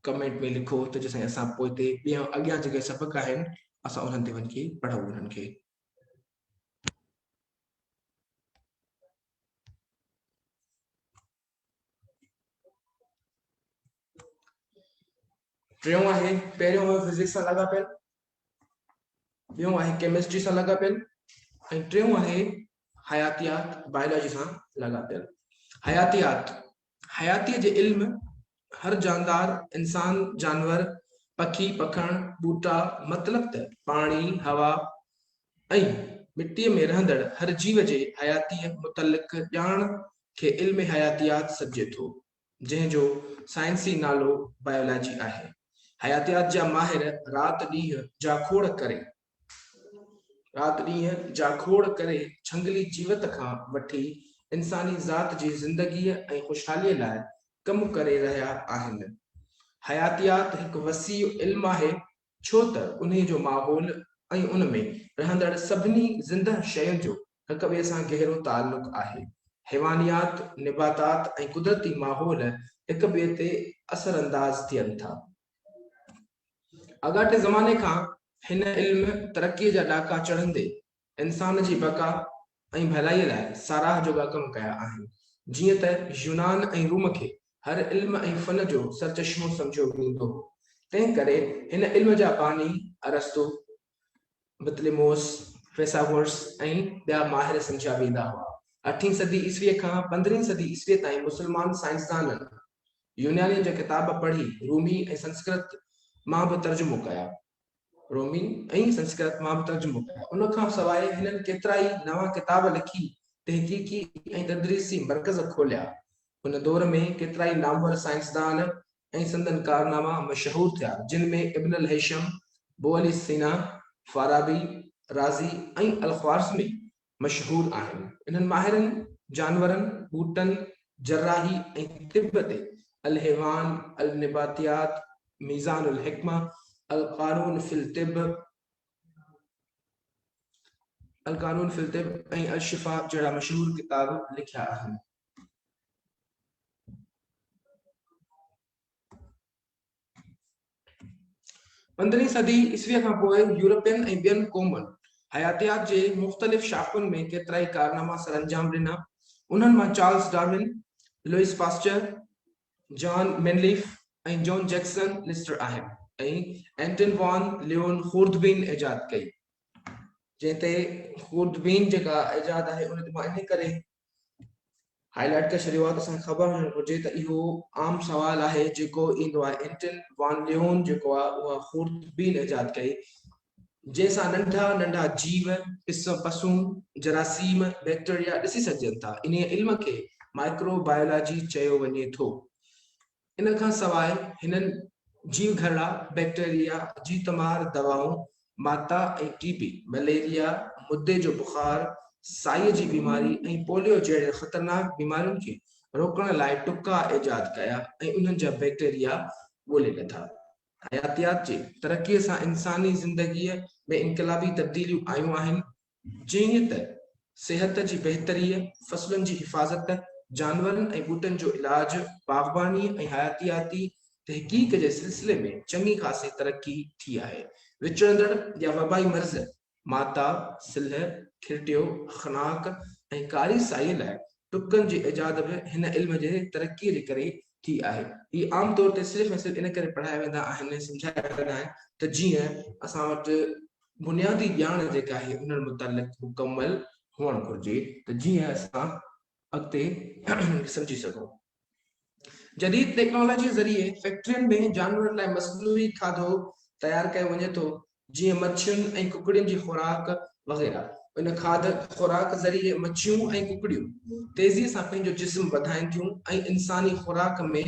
ڪمينٽ ۾ لکو ته جيسين اسان پوئتي ٻيا اڳيان جيڪي سبق آهن اسان انهن تي وڃي پڙهون انهن کي. ٽيون آهي پهريون هو فزڪس سان لاڳاپيل ٻيون آهي ڪيمسٽري سان لاڳاپيل ۽ ٽيون آهي حياتيات بائيولاجي سان لاڳاپيل حياتيات حياتيء جي علم هر جاندار انسان جانور پکي پکڻ ٻوٽا مطلب ته پاڻي هوا ۽ مٽيء ۾ رهندڙ هر جيو جي حياتيء متعلق ڄاڻ کي علم حياتيات سڏجي ٿو، جنهن جو سائنسي نالو بائيولاجي آهي. حياتيات جا ماهر رات ڏينهن جاکوڙ ڪري، رات ڏينهن جاکوڙ ڪري جهنگلي جيوت کان وٺي انساني ذات جي زندگيء ۽ خوشحاليء لاء ڪم ڪري رهيا آهن. حياتيات هڪ وسيع علم آهي، ڇو ته انهيء جو ماحول ۽ ان ۾ رهندڙ سڀني زنده شين جو هڪ ٻئي سان گهرو تعلق آهي. حيوانيات، نباتات ۽ قدرتي ماحول هڪ ٻئي تي اثرانداز ٿين ٿا. آڳاٽي زماني کان هن علم ترقيء جا ڏاڪا چڙهندي انسان جي بقا ۽ ڀلائيء لاء ساراهه جوڳا ڪم ڪيا آهن. جيئن ته يونان ۽ روم کي هر علم ۽ فن جو سرچشمو سمجهيو ويندو هو، تنهن ڪري هن علم جا باني ارسطو، بطليموس، فيثاغورس ۽ ٻيا ماهر سمجهيا ويندا هئا. اٺين صدي عيسويء کان پندرهين صدي عيسويء تائين مسلمان سائنسدانن يونانين جا ڪتاب پڙهي رومي ۽ سنسڪرت مان به ترجمو ڪيا. رومي ۽ سنسڪرت مان به ترجمو ڪيا. ان کان سواء هنن ڪيترائي نوان ڪتاب لکي تحقيقي ۽ تدريسي مرڪز کوليا. ان دور ۾ ڪيترائي نامور سائنسدان ۽ سندن ڪارناما مشهور ٿيا، جن ۾ ابن الهيثم، بوعلي سينا، فارابي، رازي ۽ الخوارزمي مشهور آهن. انهن ماهرن جانورن، ٻوٽن، جراحي ۽ طب تي الحيوان، النباتيات، ميزان الحڪمه، القانون في الطب، القانون في الطب ۽ الشفاء جهڙا مشهور ڪتاب لکيا آهن. پندرهين صدي عيسويء کان پوء يورپين ۽ ٻين قومن حياتيات جي مختلف شاخن ۾ ڪيترائي ڪارناما سرانجام ڏنا. انهن مان Charles Darwin, Louis Pasteur, John Mendeleev ۽ John Jackson Lister آهن ۽ اينٽن وان ليون خوردبين ايجاد ڪئي. جنهن تي خوردبين جيڪا ايجاد آهي ان تي مان انهي ڪري هائي لائيٽ ڪري ڇڏيو آهي ته اسان کي خبر هجڻ گهرجي ته اهو عام سوال آهي جيڪو ايندو آهي انٽن وان ليون جيڪو آهي اها خوردبين ايجاد ڪئي جنهن سان ننڍا ننڍا جيو پس پسون جراثيم بيڪٽيريا ڏسي سگهجن ٿا انهي علم کي مائڪرو بايولاجي چيو وڃي ٿو ان کان سواء هنن جيوگهرڙا، بيڪٽيريا، جيتمار دوائون، ماتا ۽ ٽي بي، مليريا، مدي جو بخار، سائي جي بيماري ۽ پوليو جهڙين خطرناڪ بيمارين کي روڪڻ لاء ٽڪا ايجاد ڪيا ۽ انهن جا بيڪٽيريا ڳولي لڌا. حياتيات جي ترقيء سان انساني زندگيء ۾ انقلابي تبديليون آيون آهن. جيئن ته صحت جي بهتريء، فصلن جي حفاظت، جانورن ۽ ٻوٽن جو علاج، باغبانيء ۽ حياتياتي تحقيق جي سلسلي ۾ چڱي خاصي ترقي ٿي آهي. وچڙندڙ يا وبائي مرض، ماتا، سلهه، کرٽيو، خناق ۽ ڪاري سائيء لاء ٽڪن جي ايجاد به هن علم جي ترقيء جي ڪري ٿي آهي. هي عام طور تي صرف ۽ صرف ان ڪري پڙهايا ويندا آهن ۽ سمجهايا ويندا آهن ته جيئن اسان وٽ بنيادي ڄاڻ جيڪا آهي انهن متعلق مڪمل هئڻ گهرجي ته جيئن اسان اڳتي سمجهي سگهون. جديد ٽيڪنالاجي ذريعي فيڪٽرين ۾ جانورن لاء مصنوعي کاڌو تيار ڪيو وڃي ٿو جيئن مڇين ۽ ڪڪڙين جي خوراڪ وغيره. ان کاڌ خوراڪ ذريعي مڇيون ۽ ڪڪڙيون تيزي سان پنهنجو جسم وڌائين ٿيون ۽ انساني خوراڪ ۾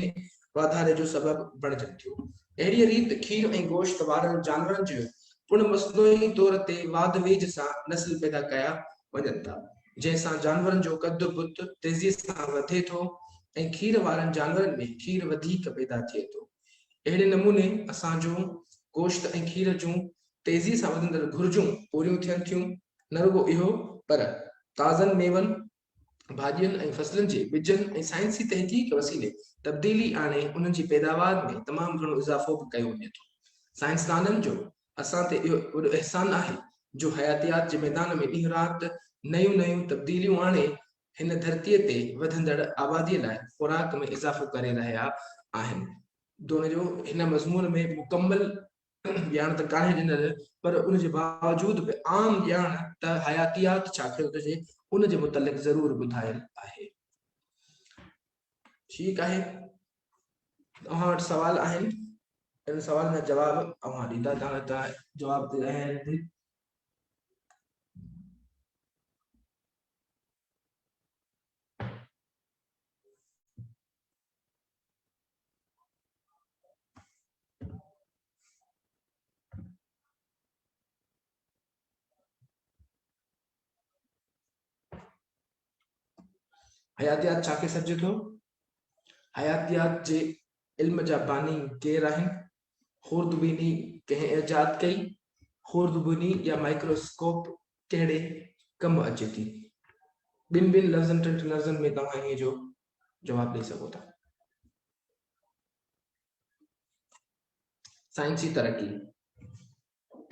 واڌاري جو سبب بڻجن ٿيون. اهڙيء ريت کير ۽ گوشت وارن جانورن جو پڻ مصنوعي طور تي واڌ ويجهه سان نسل پيدا ڪيا وڃن ٿا، جنهن سان جانورن جو قد بت تيزيء سان وڌي ٿو ۽ کير وارن جانورن ۾ کير وڌيڪ پيدا ٿئي ٿو. اهڙي نموني اسان جون گوشت ۽ کير جون تيزيء سان وڌندڙ گهرجون پوريون ٿين ٿيون. نه رڳو اهو پر تازن ميون ڀاڄين ۽ فصلن جي ٻجن ۽ سائنسي تحقيق وسيلي تبديلي آڻي انهن جي پيداوار ۾ تمام گهڻو اضافو به ڪيو وڃي ٿو. سائنسدانن جو اسان تي اهو وڏو احسان آهي جو حياتيات جي ميدان ۾ ڏينهن رات نيون نيون تبديليون آڻي هن ڌرتيء تي وڌندڙ آباديء لاء خوراڪ ۾ اضافو ڪري رهيا آهن. دون جو هن مضمون ۾ مڪمل ڄاڻ ته ڪانهي ڏنل پر ان جي باوجود به عام ڄاڻ ته حياتيات ڇا کي ٿو چئجي ان جي متعلق ضرور ٻڌايل آهي. ٺيڪ آهي اوهان وٽ سوال آهن ان سوال جا جواب اوهان ڏيندا تان جواب تي آهن. حياتيات ڇا کي سڏجي ٿو؟ حياتيات جي علم جا باني ڪير آهن؟ خوردبيني ڪنهن ايجاد ڪئي؟ خوردبيني يا مائڪروسڪوپ ڪهڙي ڪم اچي ٿي؟ ٻن ٻن لفظن ٽن ٽن لفظن ۾ توهان انهيء جو جواب ڏئي سگهو ٿا. سائنسي ترقي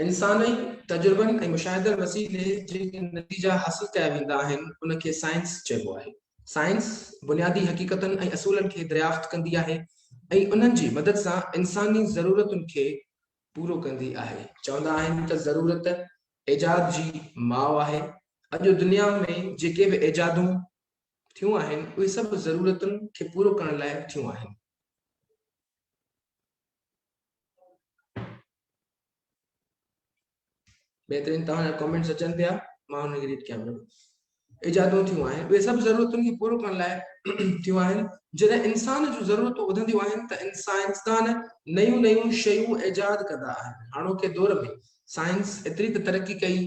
انساني تجربن ۽ مشاهدن وسيلي جيڪي نتيجا حاصل ڪيا ويندا آهن، ان کي سائنس چئبو آهي. سائنس بنيادي حقيقتن ۽ اصولن کي دريافت ڪندي آهي ۽ انهن جي مدد سان انساني ضرورتن کي پورو ڪندي آهي. چوندا آهن ته ضرورت ايجاد جي ماء آهي. اڄ دنيا ۾ جيڪي به ايجادون ٿيون آهن، اهي سڀ ضرورتن کي پورو ڪرڻ لاء ٿيون آهن. بهترين توهان جا ڪمينٽس اچن پيا مان انهن کي ريڊ ڪيان پيو ايجادون ٿيون آهن اهي سڀ ضرورتن کي پورو ڪرڻ لاء ٿيون آهن جڏهن انسان جون ضرورتون وڌنديون آهن ته سائنسدان نيون نيون شيون ايجاد ڪندا آهن هاڻوڪي دور ۾ سائنس ايتري ته ترقي ڪئي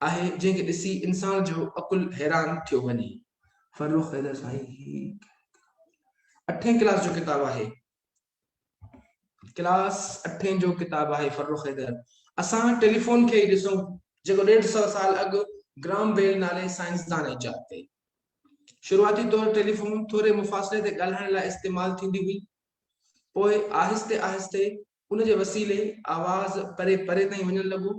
آهي جنهن کي ڏسي انسان جو عقل حيران ٿيو وڃي فرخ حيدر سائين هي اٺين ڪلاس جو ڪتاب آهي ڪلاس اٺين جو ڪتاب آهي فرخ حيدر. اسان ٽيليفون کي ئي ڏسون جيڪو ڏيڍ سئو سال اڳ گرام بيل نالي سائنسدان ايجاد ڪئي. شروعاتي طور ٽيليفون ٿوري مفاصلي تي ڳالهائڻ لاء استعمال ٿيندي هئي. پوء آهستي آهستي ان جي وسيلي آواز پري پري تائين وڃڻ لڳو.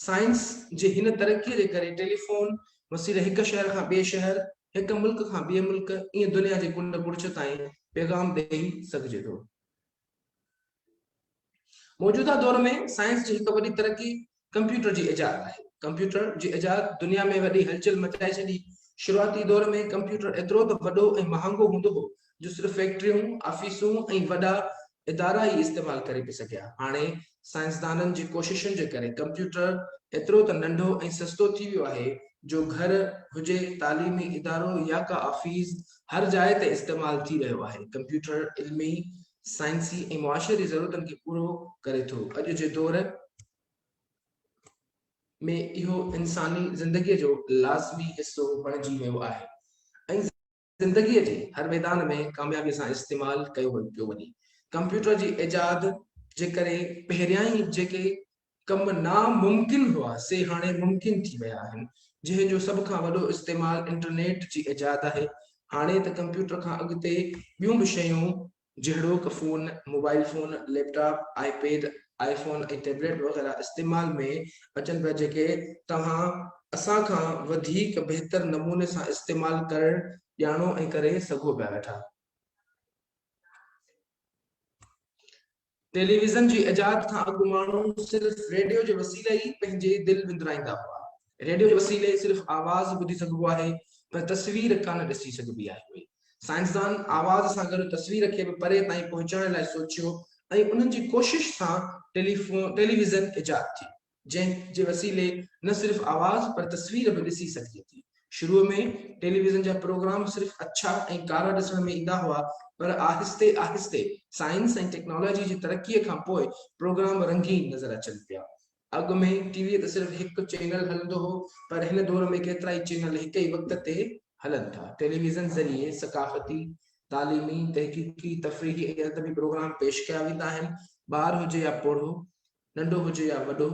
سائنس جي هن ترقيء جي ڪري ٽيليفون وسيلي هڪ شهر کان ٻئي شهر، هڪ ملڪ کان ٻئي ملڪ ائين دنيا جي ڪنڊ ڪڙڇ تائين پيغام ڏئي سگهجي ٿو. موجوده دور ۾ سائنس جي هڪ وڏي ترقي ڪمپيوٽر جي ايجاد آهي. ڪمپيوٽر جي ايجاد دنيا ۾ وڏي هلچل مچائي ڇڏي. شروعاتي دور ۾ ڪمپيوٽر ايترو ته وڏو ۽ مهانگو هوندو هو جو صرف فيڪٽريون، آفيسون ۽ وڏا ادارا ئي استعمال ڪري پئي سگهيا. هاڻي سائنسدانن جي ڪوششن جي ڪري ڪمپيوٽر ايترو ته ننڍو ۽ سستو ٿي ويو آهي جو گهر هجي، تعليمي ادارو يا ڪا آفيس هر جاء تي استعمال ٿي رهيو آهي. ڪمپيوٽر علمي، سائنسي ۽ معاشرتي ضرورتن کي پورو ڪري ٿو. اڄ جي دور ۾ اهو انساني زندگيء جو لازمي حصو بڻجي ويو آهي ۽ زندگيء جي هر ميدان ۾ ڪاميابيء سان استعمال ڪيو پيو وڃي. ڪمپيوٽر جي ايجاد جي ڪري پهريائين جيڪي ڪم ناممڪن هئا، سي هاڻي ممڪن ٿي ويا آهن، جنهن جو سڀ کان وڏو استعمال انٽرنيٽ جي ايجاد آهي. هاڻي ته ڪمپيوٽر کان اڳتي ٻيون به شيون جهڙوڪ phone, mobile phone, laptop, iPad, iPhone ۽ tablet وغيره استعمال ۾ اچن پيا جيڪي توهان اسان کان وڌيڪ بهتر نموني سان استعمال ڪرڻ ڄاڻو ۽ ڪري سگهو پيا ويٺا. ٽيليويزن جي ايجاد کان اڳ ماڻهو صرف ريڊيو جي وسيلي ئي پنهنجي دل وندرائيندا هئا. ريڊيو جي وسيلي صرف آواز ٻڌي سگهبو آهي پر تصوير ڪانه ڏسي سگهبي آهي. سائنسدان آواز سان گڏ تصوير کي به پري تائين پهچائڻ لاء سوچيو ۽ انهن جي ڪوشش سان ٽيليويزن ايجاد ٿي، جنهن جي وسيلي نه صرف آواز پر تصوير به ڏسي سگهجي ٿي. شروع ۾ ٽيليويزن جا پروگرام صرف اڇا ۽ ڪارا ڏسڻ ۾ ايندا هئا پر آهستي آهستي سائنس ۽ ٽيڪنالاجي جي ترقي کان پوء پروگرام رنگين نظر اچن پيا. اڳ ۾ ٽي ويء تي صرف هڪ چينل هلندو هو پر هن دور ۾ ڪيترائي چينل هڪ ئي وقت تي هلن ٿا. ٽيليويزن ذريعي ثقافتي، تعليمي، تحقيقي، تفريحي ۽ ادبي پروگرام پيش ڪيا ويندا آهن. ٻار هجي يا پوڙهو، ننڍو هجي يا وڏو،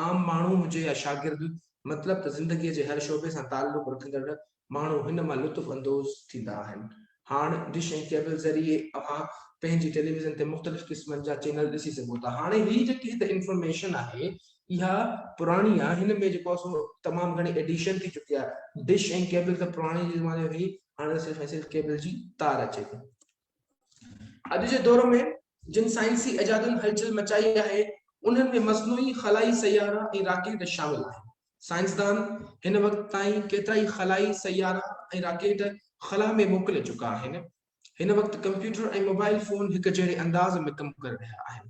عام ماڻهو هجي يا شاگرد، مطلب ته زندگيء جي هر شعبي سان تعلق رکندڙ ماڻهو هن مان لطف اندوز ٿيندا آهن. هاڻ ڊش ۽ ڪيبل ذريعي اوهان پنهنجي ٽيليويزن تي مختلف قسمن جا چينل ڏسي سگهو ٿا. هاڻي هي جيڪي هت انفارميشن آهي اها پراڻي آهي هن ۾ جيڪو آهي سو تمام گهڻي ايڊيشن ٿي چڪي آهي. ڊش ۽ ڪيبل ته پراڻي زماني جو هئي هاڻي ته صرف ۽ صرف ڪيبل جي تار اچي ٿي. اڄ جي دور ۾ جن سائنسي ايجادن هلچل مچائي آهي انهن ۾ مصنوعي خلائي سيارا ۽ راڪيٽ شامل آهن. سائنسدان هن وقت تائين ڪيترائي خلائي سيارا ۽ راڪيٽ خلا ۾ موڪلي چڪا آهن. هن وقت ڪمپيوٽر ۽ موبائل فون هڪ جهڙي انداز ۾ ڪم ڪري رهيا آهن.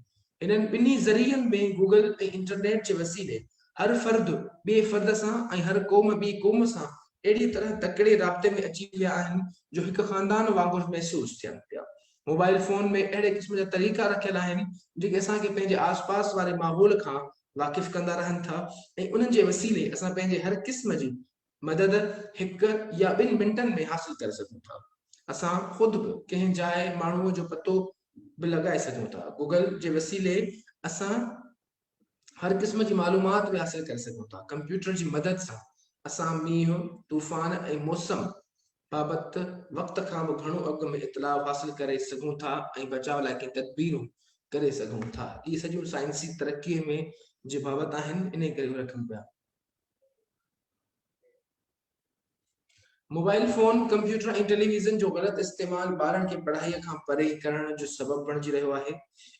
انهن ٻنهي ذريعن ۾ گوگل ۽ انٽرنيٽ جي وسيلي هر فرد ٻئي فرد سان ۽ هر قوم ٻي قوم سان اهڙي طرح تڪڙي رابطي ۾ اچي ويا آهن جو هڪ خاندان وانگر محسوس ٿين پيا. موبائل فون ۾ اهڙي قسم جا طريقا رکيل آهن جيڪي اسان کي پنهنجي آس پاس واري ماحول کان واقف ڪندا رهن ٿا ۽ انهن جي وسيلي اسان پنهنجي هر قسم جي مدد هڪ يا ٻن منٽن ۾ حاصل ڪري سگهون ٿا. اسان خود به ڪنهن جاء ماڻهوء جو پتو به لڳائي سگهون ٿا. گوگل جي وسيلي اسان هر قسم جي معلومات به حاصل ڪري سگهون ٿا. ڪمپيوٽر جي مدد سان اسان مينهن، طوفان ۽ موسم بابت وقت کان به گهڻو اڳ ۾ اطلاع حاصل ڪري سگهون ٿا ۽ بچاء لاء ڪي تدبيرون ڪري سگهون ٿا. اهي سڄيون سائنسي ترقيء ۾ جي بابت آهن، انهي ڪري اهي رکن پيا. موبائل فون، ڪمپيوٽر ۽ ٽيليويزن جو غلط استعمال ٻارن کي پڙهائيء کان پري ڪرڻ جو سبب بڻجي رهيو آهي.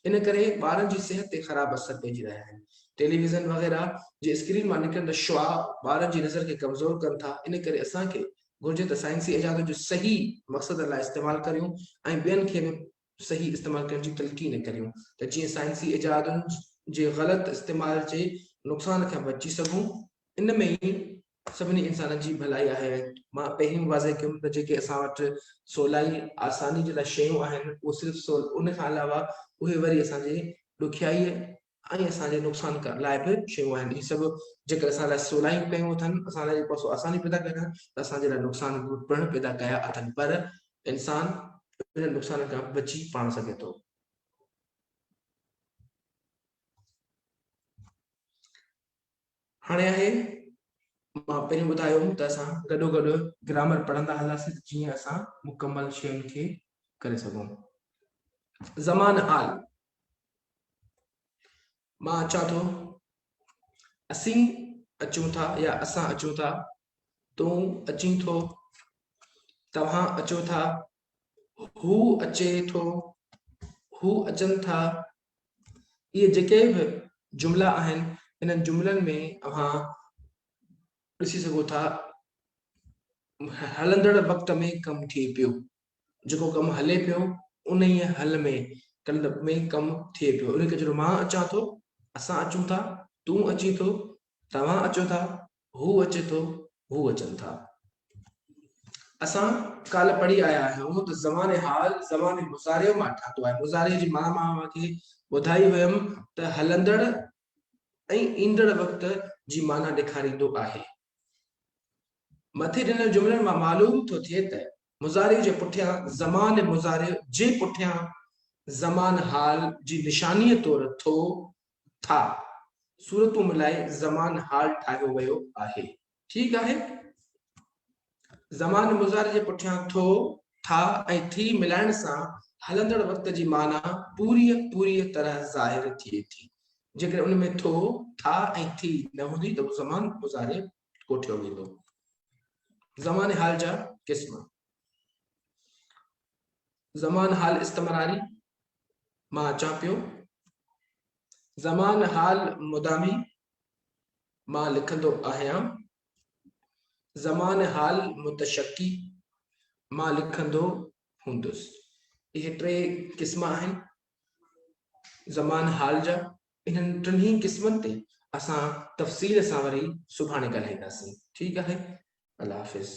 ان ڪري ٻارن جي صحت تي خراب اثر پئجي رهيا آهن. ٽيليويزن وغيره جي اسڪرين مان نڪرندڙ شعاع ٻارن جي نظر کي ڪمزور ڪن ٿا. ان ڪري اسان کي گهرجي ته سائنسي ايجادن جو صحيح مقصد لاء استعمال ڪريون ۽ ٻين کي به صحيح استعمال ڪرڻ جي تلقين ڪريون ته جيئن سائنسي ايجادن جي غلط استعمال جي نقصان کان بچي سگهون. ان ۾ ئي سڀني انسانن جي ڀلائي آهي. مان پهرين به واضح ڪيم ته جيڪي اسان وٽ سولائي آساني جي لاء شيون آهن اهو صرف سول ان کان علاوه اهي وري اسان جي ڏکيائي ۽ اسان جي نقصان لاء به شيون آهن. هي سڀ جيڪر اسان لاء سولايون ڪيون اٿن اسان لاء جيڪو سو آساني پيدا ڪيون اٿن ته اسان جي لاء نقصان به پڻ پيدا ڪيا اٿن پر انسان انهن نقصانن کان بچي پاڻ سگهي ٿو. هاڻي آهي مان پهرين ٻڌايو هوم ته اسان گڏو گڏ گرامر پڙهندا هلنداسين ته جيئن اسان مڪمل شين کي ڪري سگهون. زمان حال مان اچان ٿو، اسين اچون ٿا يا اسان اچون ٿا، تون اچين ٿو، توهان اچو ٿا، هو اچي ٿو، هو اچن ٿا. اهي جيڪي به جملا آهن انهن جملن ۾ اوهان ڏسي سگهو ٿا هلندڙ وقت ۾ ڪم ٿئي پيو جيڪو ڪم هلي پيو انهيء هل ۾ ۾ ڪم ٿئي پيو ان ڪري مان اچان ٿو اسان اچون ٿا تون اچين ٿو توهان اچو ٿا هو اچي ٿو، هو اچن ٿا. اسان ڪالهه پڙهي آيا آهيون ته زمان حال زمان مضارع مان ٺاهتو آهي. مضارع جي معنيٰ مان اوهان کي ٻڌائي هيم ته هلندڙ ۽ ايندڙ وقت جي معنيٰ ڏيکاريندو آهي. مٿي ڏنل جملن مان معلوم ٿو ٿئي ته مضارع جي پٺيان زمان مضارع جي پٺيان زمان حال جي نشانيء طور ٿو، ٿا، صورتون ملائي زمان حال ٺاهيو ويو آهي. ٺيڪ آهي. زمان مضارع جي پٺيان ٿو، ٿا ۽ ٿي ملائڻ سان هلندڙ وقت جي معنيٰ پوريء پوريء طرح ظاهر ٿئي ٿي. جيڪڏهن ان ۾ ٿو، ٿا ۽ ٿي نه هوندي ته اهو زمان مضارع ڪوٺيو ويندو. زمان حال جا قسم. زمان حال استمراري، مان اچان پيو. زمان حال مدامي، مان لکندو آهيان. زمان حال متشڪي، مان لکندو هوندس. اهي ٽي قسم آهن زمان حال جا. انهن ٽنهي قسمن تي اسان تفصيل سان وري سڀاڻي ڳالهائينداسين. ٺيڪ آهي. الله حافظ.